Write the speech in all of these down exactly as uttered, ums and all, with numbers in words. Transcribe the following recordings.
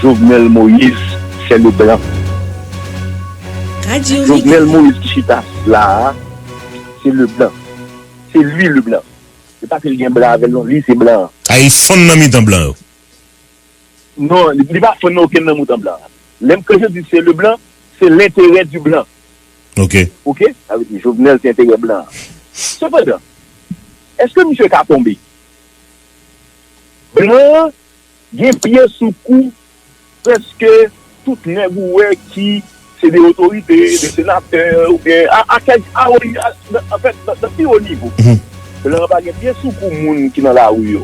Jovenel Moïse, c'est le blanc. Jovenel Moïse ki chita la a, se le blanc. Se li le blanc. Se pa ke l gen blan avè l non, li se blan. A, li fonn nan mitan blan yo. Non, li, li pa fonn nan okenn nan mitan blan. Lè m, quand je dis c'est le blanc, c'est l'intérêt du blanc. Ok. Ok? Sa vle di Jovenel se enterè blan. Sepandan, èske misye ka tonbe? Blan gen pye sou kou prèske tout nèg ou wè ki se de otorite, de senatè, oubyen a, a kèk, a, a, anfèt, nan, nan pi wo nivo. Blan pa gen pye sou kou moun ki nan lari yo.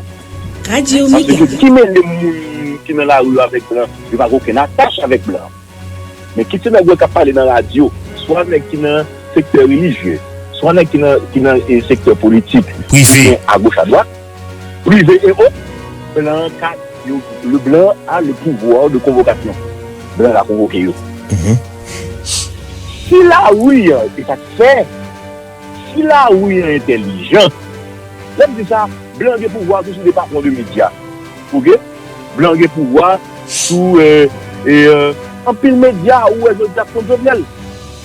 Paske ki mele moun ki nan lari yo avèk blan, yo pa gen okenn atach avèk blan. Men kit se nèg yo k ap pale nan radyo, swa nèg ki nan sektè relijye, swa nèg ki nan, ki nan, e, sektè politik, ki gen agoch adwat, prive e o, blan ka, yo, le blan a le pouvwa de konvokasyon. Blan ka konvoke yo. Si lari an, e sa k fè, si lari an entèlijan, lè m di sa, blan gen pouvwa tou sou depatman de medya. Ok? Blan gen pouvwa sou, e, e, e, anpil medya ou wè jodi ap kont Jovenel.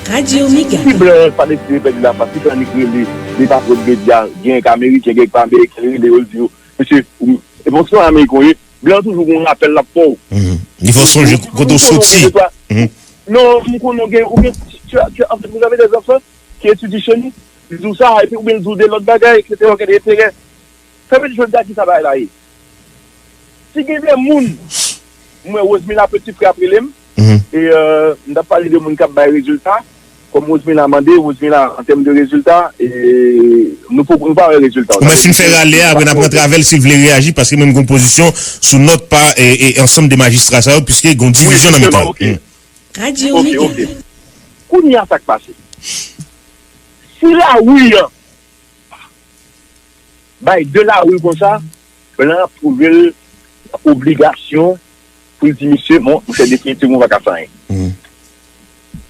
Si blan pa deside pèdi lafas, li fè annik rele depatman de medya, gen k ameriken, gen k pa ameriken, rele yo, l di yo, mesye, ou, e bon, se yon ameriken w ye, blan toujou gen yon rapèl l ap fè w. Li fè w sonje kote w soti. Non, m konnen w gen, ou gen, tu, tu, tu, en fait, vous avez des enfants qui étudient chez nous, li di w sa, epi oubyen l di w de lòt bagay, et cetera, ou gen de enterè. Sa vle di, jodi a, ki sa bagay la ye? Si gen de moun, m wè Rosemila Petit Frè ap rele m, e, euh, m t ap pale de moun k ap bay rezilta, kòm Rosemila mande, Rosemila, an tèm de rezilta, e, nou poko, nou pa wè rezilta. Ou mèt fin fè rale a, apre n ap rantre avè l si l vle reyaji, paske mwen m gen yon pozisyon sou nòt pa, e, e, ansanm de majistra sa yo, piske gen yon divizyon nan mitan yo. Ok, ok. Kounye a, sa k pase? Si lari an bay de lari konsa, blan ap twouve l obligasyon pou l di misye, bon, monchè, definitivman, ou pa ka fè anyen.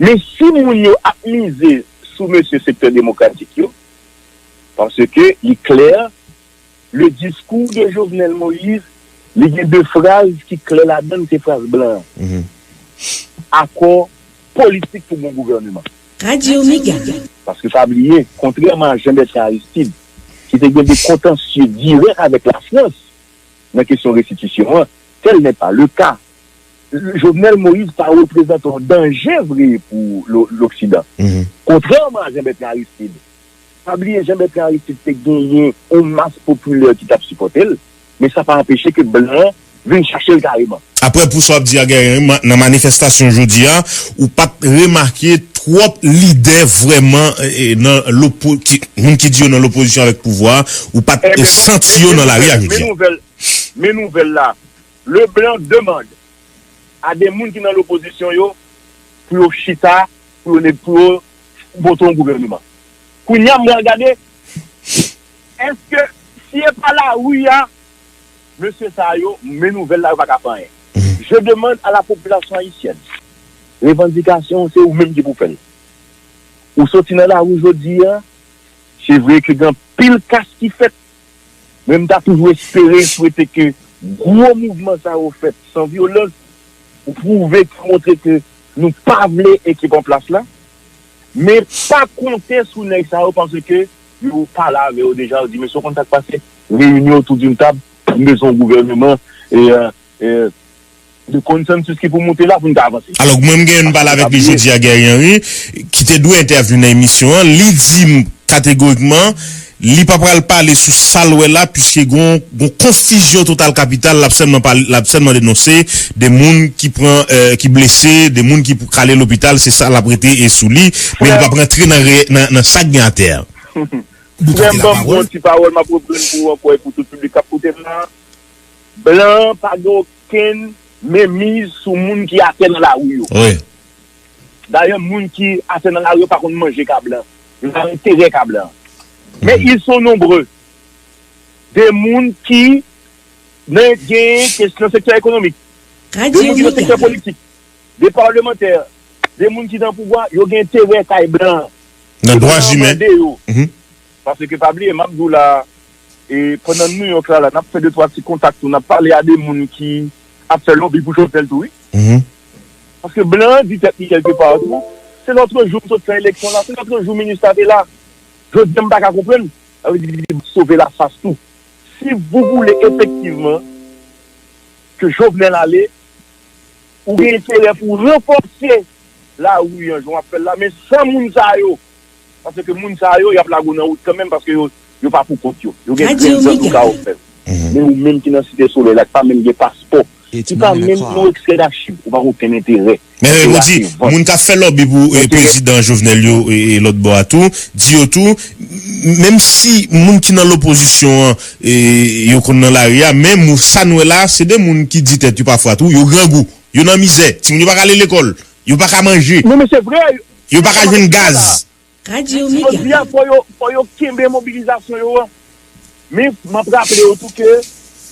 Men si moun yo ap mize sou mesye sektè demokratik yo, paske li klè, le discours de Jovenel Moïse, li gen de fraz ki klè ladan l, se fraz blan an. Akò politik pou gon gouvèneman. Paske pa bliye, kontrèman a Jean Bertrand Aristide, ki te gen de kontansye dirèk avèk Lafrans nan kesyon restitisyon an, tel n'est pas le cas. Jovenel Moïse pa reprezante yon danje vre pou lo-, Loksidan. Kontrèman a Jean Bertrand Aristide, pa bliye Jean Bertrand Aristide te genyen yon mas popilè ki t ap sipòte l, men sa pa anpeche ke blan an vin chache l kareman. Apre, pou sa w ap di a, Guerrier, ma-, nan manifestasyon jodi a, ou pa t remake twòp lidè vrèman, e, e, nan lopo-, ki, moun ki di yo nan lopozisyon avèk pouvwa a, ou pa t, e, santi yo nan lari a jodi a. Men nouvèl, men nouvèl la. Leblanc demande à des moun ki nan lopozisyon yo pou yo chita, pou yo ne, pou yo monte yon gouvèneman. Kounye a, m pral gade, èske si e pa lari a, mesye sa yo, men nouvèl la, yo pa ka fè anyen. Je demande à la population haïtienne, revandikasyon, se ou menm ki pou fè l. Ou soti nan lari jodi a, se vre ke gen anpil kas ki fèt, men m ta toujou espere, swete ke gwo mouvman sa yo fèt san vyolans, pou pwouve, pou montre ke nou pa vle ekip an plas la, men pa konte sou nèg sa yo, paske yo pale avè yo deja, yo di, mesye, w konn sa k pase, reyini otou d'une table, nou bezwen yon gouvèneman, e, e, e, de konsansis ki pou moute la pou n ka avanse. Alò, mwen, m gen yon pale avèk li jodi a, Guerrier Henry, ki te dwe entèvni nan emisyon an. Li di m kategorikman, li pa pral pale sou sa l wè la, piske gon, gon konfizyon total kapital, l ap sèlman pale, l ap sèlman denonse de moun ki pran, e, ki blese, de moun ki pou k ale lopital, se sa l ap rete e sou li, men li p ap rantre nan re-, nan, nan sa k gen atè a. Frè m, ban m yon ti pawòl, m ap reprann pou ou ankò e pou tout piblik k ap koute m la. Blan pa gen okenn menmiz sou moun ki atè nan lari yo. Dayè, moun ki atè nan lari yo pa konn manje ka blan. Yo pa gen enterè ka blan. Men ils sont nombreux. De moun ki nan, gen kesyon sektè ekonomik. De moun ki nan sektè politik. De palmantè. De moun ki nan pouvwa, yo gen enterè kay blan. Nan dwa imen. Paske pa bliye, m ap di w la, e, pandan n New York la, la, n ap fè de twa ti kontak tou, n ap pale a de moun ki ap fè lòbi pou Jovenel tou, wi. Mhm. Paske blan an di tèt li kèlke pa tou, se lòt jou m sot fè eleksyon la, se lòt jou minis la te la. Jodi a, m pa ka konprann. Sa vle di, sove lafas tou. Si vous voulez effectivement que Jovenel ale, ou gen enterè pou ranfòse lari an jan w ap fè l la, men san moun sa yo. Paske moun sa yo, y ap lage w nan wout kanmenm, paske yo, yo pa pou kont yo. Yo gen grenn zòt ou ka ofè. Men ou menm ki nan Site Solèy la, ki pa menm gen paspò, ki pa menm gen yon ekstrè dachiv, ou pa gen okenn enterè. Men, men, bon, di, moun k ap fè lòbi pou, eh, prezidan Jovenel yo, e, e lòt bò a tou, di yo tou, m-, menm si moun ki nan lopozisyon an, e, yo konn nan lari a, men mou-, sa n wè la, se de moun ki di tèt yo pafwa tou, yo grangou, yo nan mizè, timoun yo pa ka ale lekòl, yo pa ka manje, non, men se vre, yo pa ka jwenn gaz. Jodi a, fò yo, fò yo kenbe mobilizasyon yo an. Men, m ap raple yo tou ke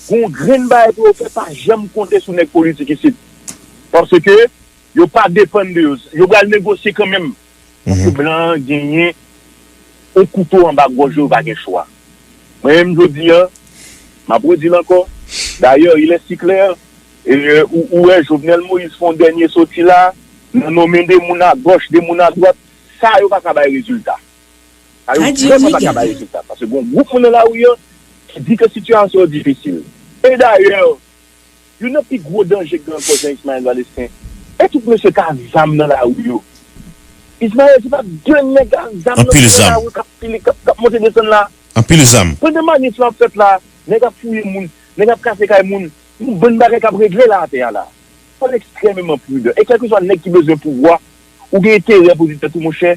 gon grenn bagay pou yo fè, pa janm konte sou nèg politik isit. Paske yo pa depann de yo. Yo pral negosye kanmenm. Paske blan an genyen yon kouto anba gòj yo, yo pa gen chwa. Mwen menm jodi a, m ap redi l ankò. Dayè, il est si clair, e, ou, ou wè Jovenel Moïse fè yon dènye soti la, nan nonmen de moun agòch, de moun adwat, sa yo pa ka bay rezilta. Sa yo vrèman pa ka bay rezilta. Paske gon gwoup moun nan lari an ki di ke sitiyasyon an difisil. E dayè, youn nan pi gwo danje k gen ankò, Jean Ismaël Valestin, e tout mesye k a zam nan lari yo. Ismaël, se pa de nèg a zam nan lari k ap file, k ap, k ap monte desann la. Anpil zam. Pandan manif lan ap fèt la, nèg ap fouye moun, nèg ap kase kay moun, yon bann bagay k ap regle la atè a la. Fò n ekstrèmeman pridan. E kèlkeswa nèg ki bezwen pouvwa, ou gen enterè pou di tèt ou, monchè,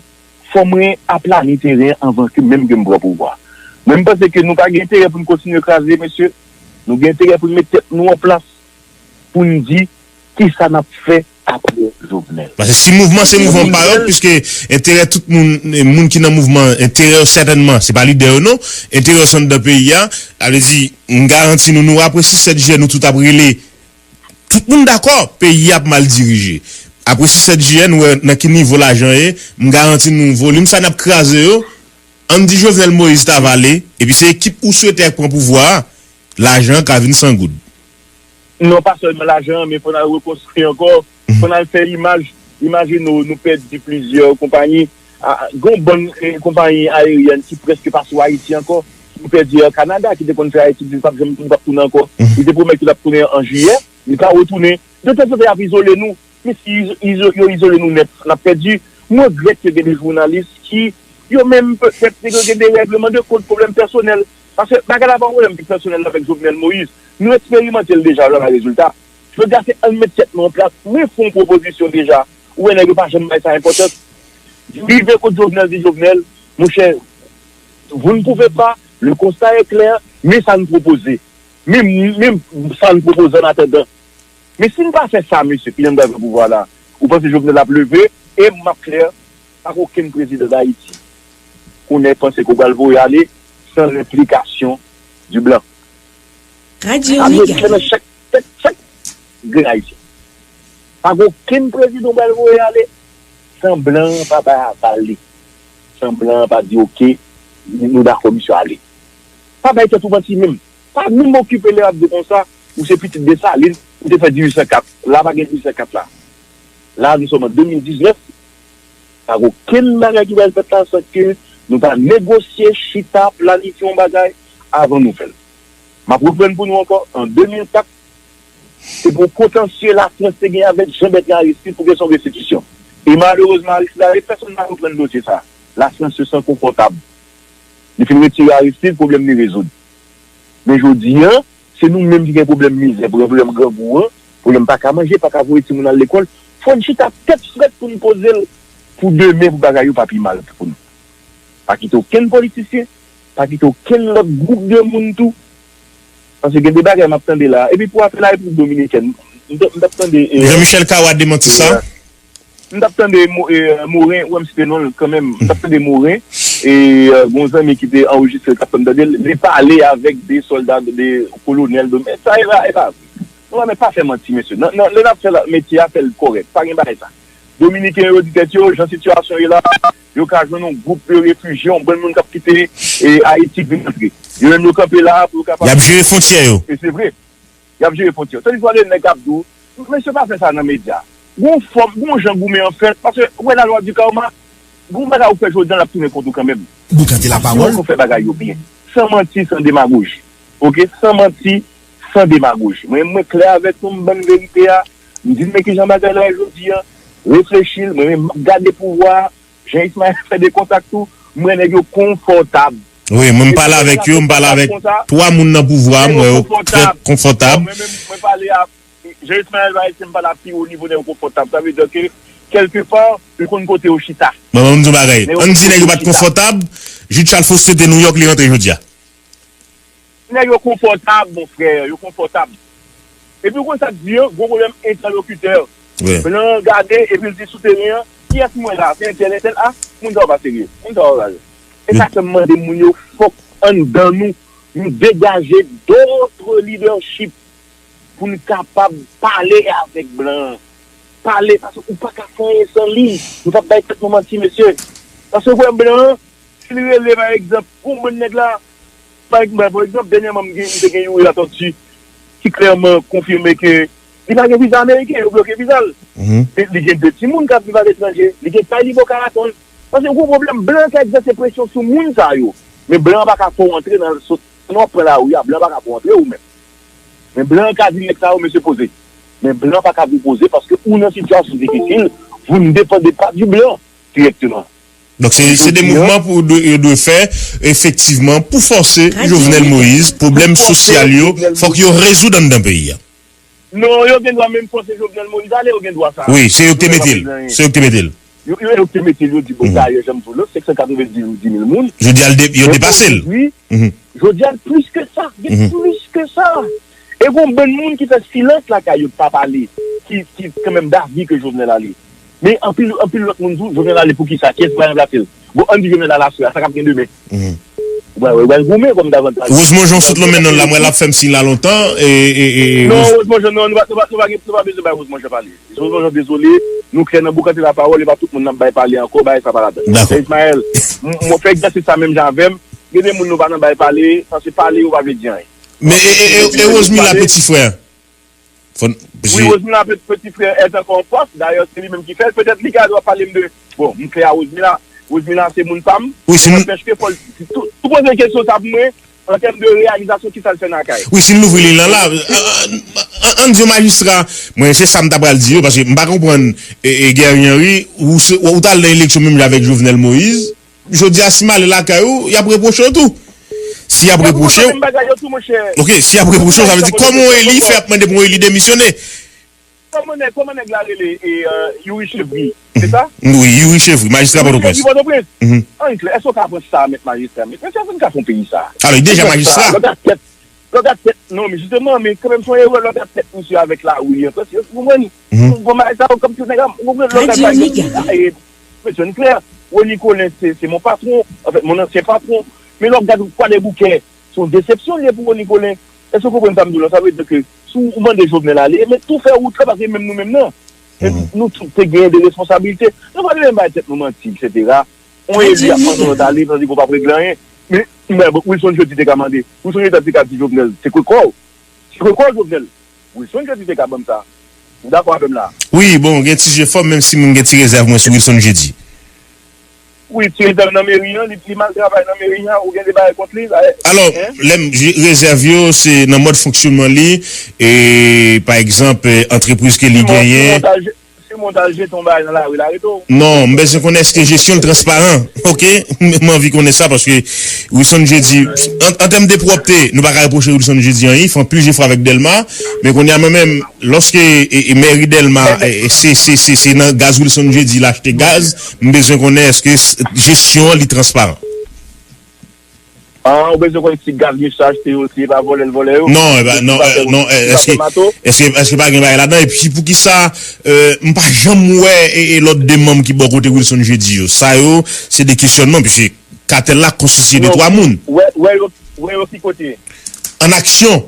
fò mwen aplani teren an anvan ke menm ke m pran pouvwa. Mwen, m panse ke nou pa gen enterè pou n kontinye kraze, mesye. Nou gen enterè pou n met tèt nou an plas, pou n di kisa n ap fè apre Jovenel. Paske si mouvman se mouvman pa yo, piske enterè tout moun, moun ki nan mouvman, enterè yo sètènman, se pa lidè yo non, enterè yo se anndan peyi a, sa vle di, m garanti nou, nou apre sis sèt jiyè, nou tout ap rele, tout moun dakò, peyi a ap mal dirije. Apre sis sèt jiyè, nou wè nan ki nivo lajan ye, m garanti nou, volim sa n ap kraze yo, ann di Jovenel Moïse t ap ale, epi se ekip ou swete ak pran pouvwa a, lajan an ka vin san goud. Non, pa sèlman lajan an, men fò n al rekonstwi ankò. Fò n al fè imaj. Imajine w, nou pèdi plizyè konpayi. A, a, gen yon bann, eh, konpayi ayeryèn ki prèske pa sou Ayiti ankò. Nou pèdi Air Canada, ki te konn fè Ayiti, li p ap janm, li p ap tounen ankò. Li te pwomèt ke l ap tounen an jiyè, li pa retounen. De tanzantan, y ap izole nou. Men si izo-, izo-, yo izole nou nèt, n ap pèdi. Mwen regrèt ke gen de jounalis ki, yo menm, petèt, yo gen de règleman de kont, pwoblèm pèsonèl. Paske bagay la pa yon pwoblèm pèsonèl avèk Jovenel Moïse. Nou eksperimante l deja, l pa bay rezilta. Jodi a, se ann met tèt nou an plas. Mwen fè yon pwopozisyon deja. Ou wè, nèg yo pa janm bay sa enpòtans. Rive kot Jovenel, di Jovenel, monchè, vous ne pouvez pas, le constat est clair, men sa n pwopoze. Men, men sa n pwopoze an atandan. Men si n pa fè sa, mesye, ki jan n pral pran pouvwa la? Ou panse Jovenel ap leve? E m ap klè, pa gen okenn prezidan Dayiti kounye a panse ke w pral voye ale san lenplikasyon di blan. Sa dwe klè nan chak tèt, chak grenn Ayisyen. Pa gen okenn prezidan w pral voye ale san blan an pa bay aval li. San blan an pa di, oke, nou dakò, misye ale. Pa bay tèt ou manti menm. Pa menm okipe lè y ap di konsa, ou se pitit Desalin, ou te fèt dizuit san kat. La pa gen dizuit san kat la. La, nou sòm an de mil diznèf. Pa gen okenn bagay ki pral fèt la san ke nou pa negosye, chita, planifye yon bagay avan nou fè l. M ap reprann pou nou ankò, an de mil kat, se pou kontansye Lafrans te gen avèk Jean Bertrand Aristide pou kesyon restitisyon. E malerezman, Aristide ale, pèsonn pa konprann dosye sa. Lafrans se san konfòtab. Li fin retire Aristide, pwoblèm li rezoud. Men jodi a, se nou menm ki gen pwoblèm mizè, pwoblèm grangou an, pwoblèm pa ka manje, pa ka voye timoun al lekòl. Fò n chita tèt frèt pou n poze l pou demen, pou bagay yo pa pi mal pou nou. Pa kite okenn politisyen, pa kite okenn lòt gwoup de moun tou. Paske gen de bagay m ap tande la. Epi pou apèl a Repiblik Dominikèn, m t, m t ap tande, eh, Jean Michel Cawa demanti sa. M t ap tande Mo-, eh, Moren, ou wè m site non l kanmenm. M t ap tande Moren, e, eh, gon zanmi ki te anrejistre l, t ap fè m tande l, li pale avèk de sòlda, de kolonèl, de, men sa e pa, e pa vre. Non, men pa fè manti, mesye. Nan, nan, lè n ap fè la, metye a, fè l kòrèk. Pa gen bagay sa. Dominiken yo di tèt yo, jan sitiyasyon ye la, yo ka jwenn yon gwoup de refijye, yon bann moun k ap kite, eh, Ayiti k vin antre. Yo menm yo kanpe la pou yo kapab. Y ap jere fwontyè yo. E se vre. Y ap jere fwontyè. Tandis w ap tande nèg k ap di w, mesye pa fè sa nan medya. Gon fòm, gon jan goumen an fèt, paske ou wè lalwa di karma, gon bagay ou fè jodi a, l ap tounen kont ou kanmenm. Boukante la pawòl. Si w konn fè bagay yo byen, san manti, san demagoji. Oke? San manti, san demagoji. Mwen, mwen klè avèk nou, m ban n verite a. M di n men kijan bagay la ye jodi a. Reflechi l, mwen menm, m ap gade pouvwa a. Jan Ismaël fè de kontak tou, m wè nèg yo konfòtab. Wi, mwen m pale avèk yo, m pale avèk twa moun nan pouvwa, m wè yo trè konfòtab. Mwen menm, mwen pale a, Jan Ismaël pa ete m pale a pi wo nivo nèg yo konfòtab. Sa vle di ke, kèlkepa, yo konn kote yo chita. Mwen, mwen m di yon bagay. Ann di nèg yo pa t konfòtab, Jude Charles Faustin te Nouyòk, li rantre jodi a. Nèg yo konfòtab, mon frè, yo konfòtab. Epi ou konn sa k di an, gwo pwoblèm entèlokitè. Blan an gade, epi l di sou teren an, kiyès m wè la? Se entèl, entèl, a, moun sa yo pa serye. Moun sa yo pa serye. E sa k fè m mande moun yo, fòk anndan nou, nou degaje dòt lidèchip pou n kapab pale avèk blan an. Pale, paske ou pa ka fè anyen san li. Nou p ap bay tèt nou manti, mesye. Paske ou wè blan an, si l rele, pa egzanp, yon bann nèg la, pa egzanp, pa egzanp, dènyèman, m gen, m te gen Youri Latortue ki klèman konfime ke li pa gen viza ameriken, yo bloke viza l. Li, li gen de timoun k ap viv aletranje, li gen kay li Boca Raton. Paske yon gwo pwoblèm, blan ka egzèse presyon sou moun sa yo. Men blan pa ka fè w antre nan, sot, nan w ap pran lari a, blan pa ka fè w antre ou menm. Men blan ka di nèg sa yo, mesye poze. Men blan pa ka di poze paske ou nan sitiyasyon difisil, vous ne dépendez pas du blanc directement. Donk se, se de mouvman pou dwe, yo dwe fè efektivman pou fòse Jovenel Moïse, pwoblèm sosyal yo, fòk yo rezoud anndan peyi a. Non, yo gen dwa menm fòse Jovenel Moïse ale, yo gen dwa sa. Wi, se yo ki te mete l. Se yo ki te mete l. Yo, yo, yo ki te mete l, yo di, bon, dayè, jan m di w la, senk san katrevenndis mil moun. Jodi a, l de-, yo depase l. Jodi a, l plis ke sa. Gen plis ke sa. E gon bann moun ki fè silans lakay yo, pa pale, ki, ki kanmenm davi ke Jovenel ale. Men anpil, anpil lòt moun di w, Jovenel ale poukisa? Kiyès ki pral ranplase l? Bon, ann di Jovenel ale aswè a, sa k ap gen demen? Ou pral, ou pral goumen kòm davantaj. Rosemond Jean sot lonmen non l la, m wè l ap fè m siy la lontan. E, e, e, non, Rosemond Jean, non, nou pa, nou pa, nou pa gen, nou pa bezwen bay Rosemond Jean pale. Rosemond Jean, dezole, nou klè nan boukante lapawòl, e pa tout moun n ap bay pale ankò, bagay sa pa ladan. Dakò. Ismaël, m, m fè egzèsis sa menm jan avè m. Gen de moun nou pa nan bay pale, paske pale yo pa vle di anyen. Men e, e, e, e Rosemila, peti frè? Wi, Rosemila, pe-, peti frè, est encore en poste. Dayè, se li menm ki fè l. Petèt li ka dwa pale m de, bon, m klè a Rosemila. Rosemila se moun pa m. Wi, se moun. N'empêche que fò l, tou, tou poze kesyon sa pou mwen, an tèm de reyalizasyon, kisa l fè nan kay. Wi, si n louvri liy lan la, an, an, an, an di yo majistra, mwen se sa m ta pral di yo, paske m pa konprann, e, e Guerrier Henry, ou se, ou t al nan eleksyon menm jan avèk Jovenel Moïse, jodi a si m ale lakay ou, y ap repwoche w tou. Si y ap repwoche w, ok, si y ap repwoche w, sa vle di kòman yon eli fè ap mande pou yon eli demisyone? Kòman nèg, kòman nèg la rele, e, euh, Youri Chevry, se sa? Wi, Youri Chevry, majistra Pòtoprens. Youri Chevry Pòtoprens. Ann klè, èske w ka pran sa, mèt majistra? Mèt, mèt, èske n ka fè yon peyi sa? Alò, li deja majistra. Lòt a tèt, lòt a tèt, non, men jisteman, men kanmenm se yon erè lòt a tèt misye avèk lari an, prèske, ou konprann? Bon, bagay sa yo, kòm tout nèg, ou konprann, lòt a tèt misye, e, mèt, ann klè, Rony Colin, se, se mon patron, anfèt, mon ansyen patron, men lè w ap gade Kwadèboukè, se yon desepsyon li ye pou Rony Colin. Èske w konprann sa m di w la? Sa vle di ke si w mande Jovenel ale, men tou fè wout la, paske menm nou menm nan. E nou tout te genyen de responsabilite. Nou pa dwe bay tèt nou manti, etsetera. On eli ap mande lòt ale, tandis ke w p ap regle anyen. Men, men, bon, Wilson Jeudi te ka mande. Wilson Jeudi te ka di Jovenel, sekwe kò w. Sekwe kò w, Jovenel. Wilson Jeudi te ka ban m sa. Ou dakò avè m la? Wi, bon, gen ti jefò, menm si mwen gen ti rezèv mwen sou Wilson Jeudi. Wi, ti rezèv nan meri an, li, li mal travay nan meri an, ou gen de bagay kont li, sa, alò, lè m, je-, rezèv yo, se nan mòd fonksyonman li, e, pa egzanp, e, antrepriz ke li genyen. Si montaj, si montaj jete yon bagay nan lari, l arete w. Non, m bezwen konnen èske jesyon l transparan, ok? M anvi konnen sa, paske Wilson Jeudi, an, an tèm de pwòpte, nou pa ka repwoche Wilson Jeudi anyen, li fè anpil jefò avèk Dèlma, men kounye a mwen menm, lòske, e, e, mèri Dèlma, e, e, se, se, se, se nan gaz Wilson Jeudi l achte gaz, m bezwen konnen èske s-, jesyon an li transparan. Ah, ou bezwen konnen si gaz misye achte yo, si e pa vòlè l vòlè yo? Non, e pa, non, e, non, e, èske, èske, èske pa gen bagay ladan? Epi poukisa, e, m pa janm wè, e, e, lòt de manm ki bò kote Wilson Jeudi yo? Sa yo, se de kesyònman, piske katèl la konstitye de twa moun. Wè, wè yo, wè yo ki kote? An aksyon.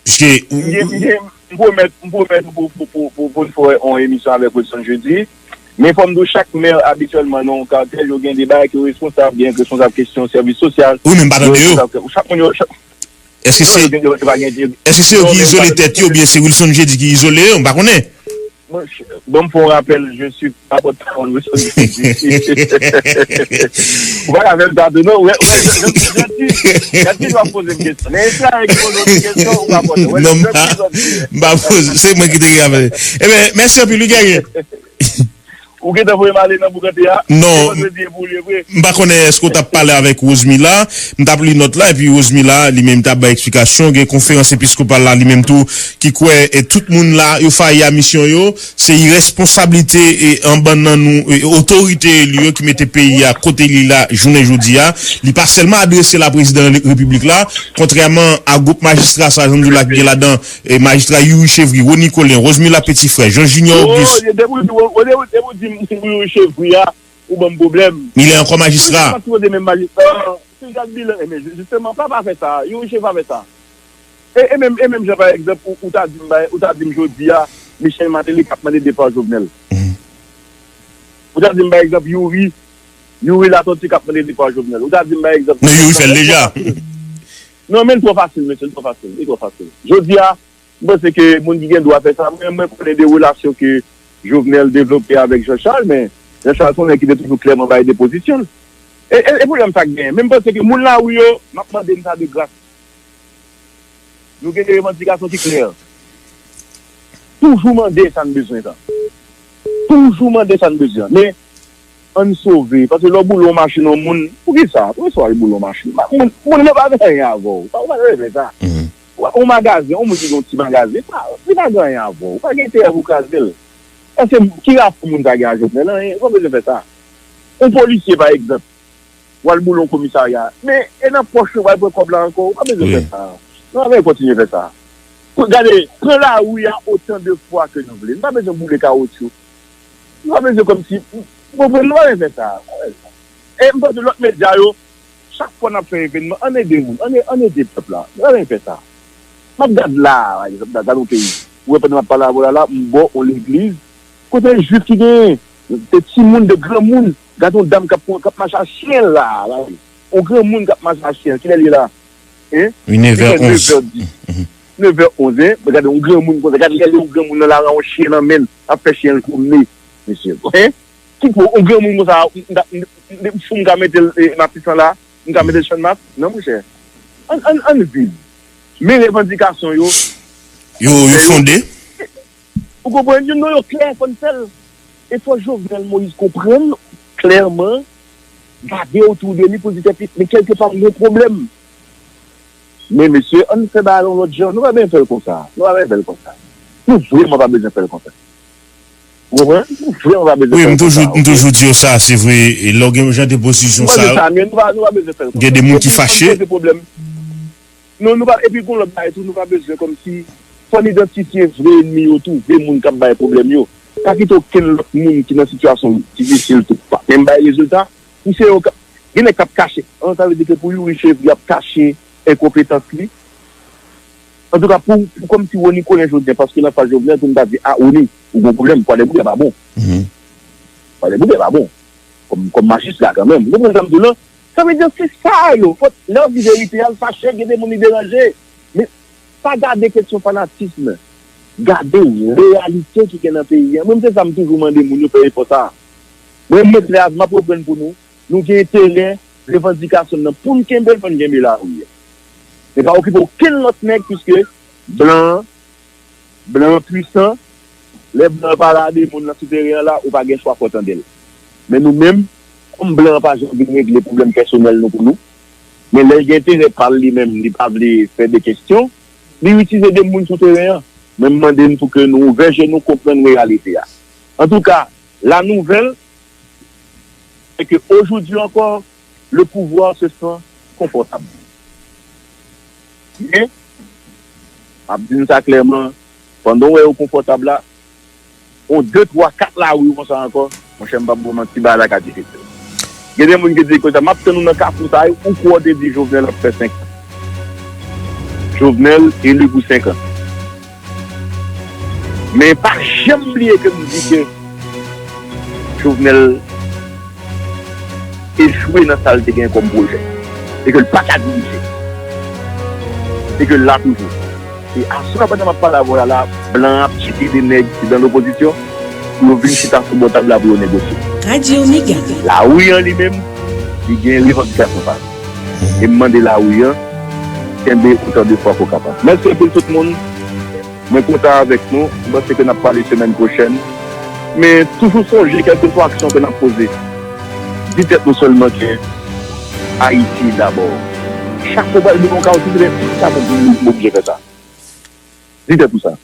Piske ou, m gen, m gen, m pwomèt, m pwomèt ou pou, pou, pou, pou, pou n fè yon emisyon avèk Wilson Jeudi. Men fò m di w, chak mè abityèlman nan yon katèl, yo gen de bagay ke yo responsab, gen responsab kesyon sèvis sosyal. Wi, men m pa tande yo. Chak moun yo, chak, Èske se, èske se yo ki izole tèt yo, oubyen se Wilson Jeudi ki izole yo? M pa konnen. Mwen, ban m fè yon rapèl, je suis pa pòtpawòl Wilson Jeudi. Ou pa ka fè m sa tou, non. Wè, wè, Jeudi, Jeudi, w ap poze m kesyon. Men se a ki poze w kesyon, ou pa pòtpawòl. Non, m pa, m pa poze, se mwen ki te gen afè. Ebyen, mèsi anpil, wi, Guerrier. Ou gentan voye m ale nan boukante a? Non. Se vandredi e pou li vre. M pa konnen èske w t ap pale avèk Rosemila. M t ap li nòt la, epi Rosemila, li menm, t ap bay eksplikasyon. Gen konferans episkopal la, li menm tou, ki kwè, e, tout moun la, yo fayi a misyon yo. Se iresponsablite, e, anba nan nou, e, otorite eli yo ki mete peyi a kote li la, jounen jodi a. Li pa sèlman adrese la prezidan repiblik la, kontrèman a gwoup majistra sa, jan m di w la, ki gen ladan e, majistra Youri Chevry, Rony Colin, Rosemila Petit Frère, Jean Junior Auguste. Depi w di, depi w di m Youri Chevry a, ou ban m pwoblèm. Li ankò majistra. Youri Chevry pa sipoze menm majistra. Si w gad bilan, e, men, jisteman, pa, pa fè sa. Youri Chevry pa fè sa. E, e menm, e menm jan, pa egzanp, ou, ou ta di m, ou ta di m jodi a, Michel Martelly k ap mande depa Jovenel. Ou ta di m, pa egzanp, Youri, Youri Latortue k ap mande depa Jovenel. Ou ta di m, pa egzanp, non, Youri fè l deja. Non, men l twò fasil, mesye, l twò fasil, li twò fasil. Jodi a, m panse ke moun ki gen dwa fè sa, mwen, mwen konnen de relasyon ke Jovenel devlope avèk Jean Charles, men Jean Charles se yon nèg ki te toujou klèman bay de pozisyon l. E, e, e pwoblèm sa k genyen. Men m panse ke moun lari yo, m ap mande n sa de gras. Nou gen de revandikasyon ki klè. Toujou mande sa n bezwen sa. Toujou mande sa n bezwen. Men, ann sove. Paske lè w boule yon machin yon moun, poukisa? Poukisa w al boule yon machin? Moun, moun nan pa gen anyen avè w. Ou pa, ou pa dwe fè sa. Ou pa, yon magazen, yon moun ki gen yon ti magazen, pa, li pa gen anyen avè w. Ou pa gen enterè pou w kraze l. Paske ki rapò moun sa gen a Jovenel? Anyen. Ou pa bezwen fè sa. Yon polisye, pa egzanp, w al boule yon komisarya. Men, e nan pòch ou w al pran kòb la ankò. Ou pa bezwen fè sa. Nou pa bezwen kontinye fè sa. Gade, pran lari a otan de fwa ke nou vle. Nou pa bezwen boule kawotchou. Nou pa bezwen kòmsi, ou konprann, nou pa bezwen fè sa. E m panse lòt medya yo, chak fwa n ap fè evènman, ann ede moun, ann, ann ede pèp la. Nou pa bezwen fè sa. M ap gad la, pa egzanp, gad yon peyi. Ou wè pandan m ap pale avè w la, la, m bò yon legliz, kote jwif ki genyen, de timoun, de granmoun, gad yon dam k ap, k ap mache a chen l la, la. Yon granmoun k ap mache a chen l, kilè l ye la? Hein? Wi, nevè onz. Nevè onz, hein? Gade yon granmoun konsa, gade lè yon granmoun nan lari a yon chen nan men l, ap fè chen l pwomne, mesye. Hein? Ki pou yon granmoun konsa, m ta, m, m, m, si m ka mete l, e, Matisan la, m ka mete l Channmas? Non, monchè. Ann, ann, ann viv. Men revandikasyon yo. Yo, yo fonde. Ou konprann? Yo, non, yo klè, fò n fè l. E fò Jovenel Moïse konprann klèman, gade otou de li pou l di tèt li, men kèlkepa m gen pwoblèm. Men mesye, ann fè bagay la yon lòt jan. Nou pa bezwen fè l konsa. Nou pa bezwen fè l konsa. Nou vrèman pa bezwen fè l konsa. Ou konprann? Nou vrèman pa bezwen fè l konsa. Wi, m toujou, m toujou di yo sa, se vre. E lè w gen jan de pozisyon sa, gen de moun ki fache. Non, nou pa, epi gon lòt bagay tou, nou pa bezwen kòmsi, fò n idantifye vre enmi yo tou, vre moun k ap bay pwoblèm yo. Pa kite okenn lòt moun ki nan sitiyasyon difisil tou pa menm bay rezilta, pou se yo k ap, gen nèg k ap kache. An, sa vle di ke pou Youri Chevry ap kache enkonpetans li. Antouka, pou, pou kòmsi Rony Colin jodi a, paske l anfas Jovenel, pou n ta di, a, Rony, ou gon pwoblèm, Kwadèboukè pa bon. Kwadèboukè pa bon. Kòm, kòm majistra kanmenm. Ou konprann sa m di w lan? Sa vle di se sa yo. Fòk lè w di verite a, l fache, gen de moun li deranje. Men pa gade kesyon fanatism. Gade reyalite ki gen nan peyi a. Mwen, se sa m toujou mande moun yo fè efò sa. Mwen, m mete lè a, m ap reprann pou nou. Nou gen enterè, revandikasyon n nan. Pou n kenbe l, fò n kenbe lari a. Men pa okipe okenn lòt nèg, piske blan an, blan an pwisan, lè blan an pale a de moun nan sou teren an la, ou pa gen chwa fò w tande l. Men nou menm, kòm blan an pa janm vin regle pwoblèm pèsonèl nou pou nou, men lè l gen enterè pa l li menm, li pa vle fè de kesyon, li itilize de moun sou teren an. Men m mande n pou ke nou ouvè je nou, konprann reyalite a. Antouka, la nouvèl, c'est que aujourd'hui encore, le pouvoir se sent confortable. Men, m ap di n sa klèman, pandan w wè yo konfòtab la, yon de, twa, kat lari konsa ankò, monchè, m p ap ba w manti, bagay la ka difisil. Gen de moun ki di konsa, m ap tann ou nan kafou sa a, ou kwè w te di Jovenel ap fè senk an. Jovenel eli pou senk an. Men pa janm bliye ke m di ke Jovenel echwe nan sa l te gen kòm pwojè e ke l pa ka dirije. e ke l la toujou. E aswè, pandan m ap pale avè w la, la, blan an ap tcheke de nèg ki nan lopozisyon pou yo vin chita sou bò tab la pou yo negosye. Radio Mega. Lari an li menm, li gen revandikasyon pa l. E m mande lari an, kenbe otan de fwa ke w kapab. Mèsi anpil tout moun. Mwen kontan avèk nou. M panse ke n ap pale semèn pwochèn. Men toujou sonje, kèlkeswa aksyon ke n ap poze, di tèt nou sèlman ke Ayiti dabò. Chak fwa w pral bouke yon kawoutchou, se sa pou w oblije fè sa. Di tèt ou sa.